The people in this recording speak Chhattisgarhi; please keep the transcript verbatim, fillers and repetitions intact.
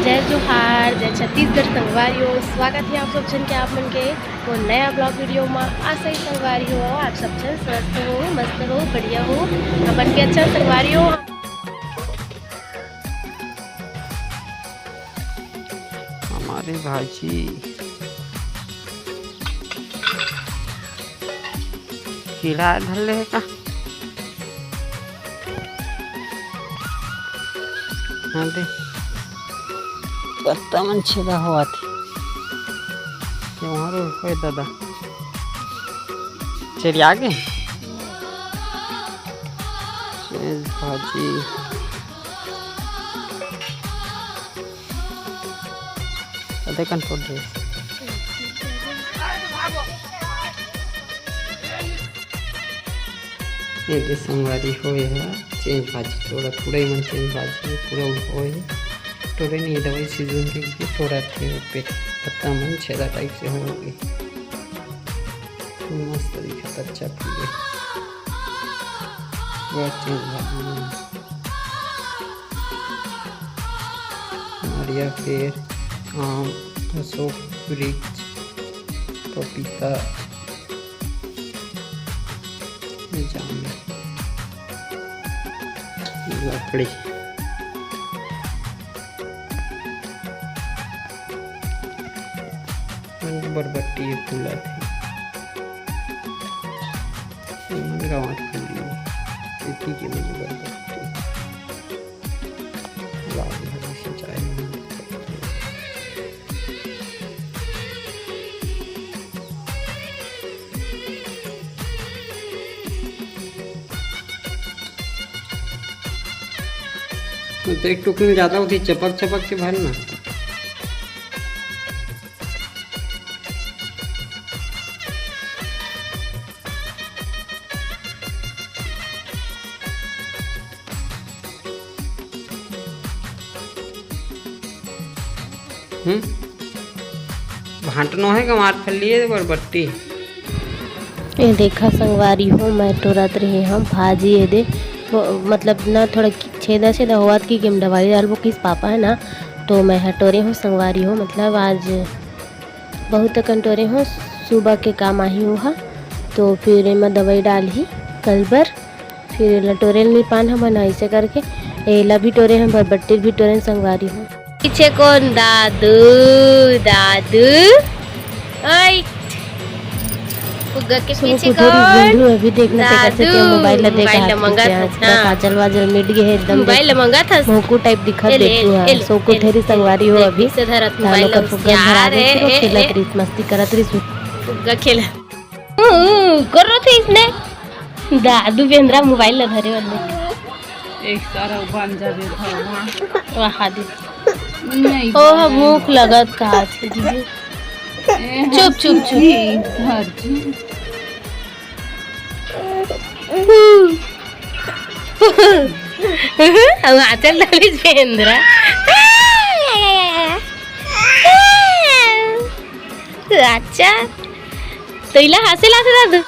जय जोहार, जय छत्तीसगढ़ संगवारी हो। स्वागत है आप सब झन के, आप मन के वो नया ब्लॉग वीडियो में। आशा ही संगवारी हो, आप सब झन स्वस्थ हो, मस्त हो, बढ़िया हो। अपन के अच्छा संगवारी हो। हमारे भाजी कीड़ा धर ले का? हाँ दे। पत्ता मन छेदा होवत हे। ये वहाँ रो, ओए दादा। चल आगे। चेंज भाजी। अदे कन पड़ रही। ये दे संगवारी हो, ये हा चेंज भाजी टोरा, पूरा ही मन चेंज भाजी पूरा हो हे। टोरे नहीं, दवाई सीजन के लिए टोरा थे, वो पेट पत्ता मन छेदा टाइप से हो गए। मस्त दिखत, अच्छा फूल हे। पूरा चेंज भाजी मन। नारियल पेड़, आम, अशोक वृक्ष, पपीता, जामुन, लकड़ी, बरबट्टी फूलत हे। ये मन गाँव के फूल हे, एती के मन बरबट्टी। लाल हरी सिंचाई। तो एक टुकड़ी में ज्यादा होती, चपक चपक के भर ना। हम्म? भांटनो हे, गंवार फैलिए बरबट्टी। ये देखा संगवारी हो, मैं टोरत रहे हंव भाजी। ये दे, वो, मतलब ना, थोड़ा छेदा छेदा होवत कि हम दवाई डालबो किस पापा हे ना, तो मैं ह टोरे हंव संगवारी हो। मतलब आज बहुत अकन टोरे हंव, सुबह के काम आही ओहा, तो फिर एमा दवाई डालही कल बर। फिर एला टोरे ल नी पान हमन, ऐसे करके एला भी टोरे हंव, बरबट्टी भी टोरे हंव संगवारी हो। पीछे कौन? दादू, दादू। ओए, फुग्गा के पीछे कौन? अभी देखना ते कैसे दादू। मोबाइल ला देख मोबाइल ला मंगा था, हाँ। काजल वाजल मिट गए हे एकदम। मोबाइल ला मंगा था। भोंकू टाइप दिखत ए ले, देखू, हाँ। ए ले, सोकू ए ले, ठेरी ए ले, संगवारी हो ए ले, अभी। पीछे धरत धान मोबाइल ओकर ला फुग्गा धरा होशियार दे, हे, फिर वो ए, खेलत ए। रहिस, मस्ती करत रहिस। फुग्गा खेला। हम्म, करो थे इसने। दादू बेंद्रा मोबाइल ला धरे वाले। एक सारा बन जाबे भगवान। वाह दे। नहीं, ओह, भूख लगत का छे दीदी। ए, चुप, चुप, चुप। धर जी। अब आचल डाली बेंद्रा। अच्छा, तो इला हासे लाते दादू।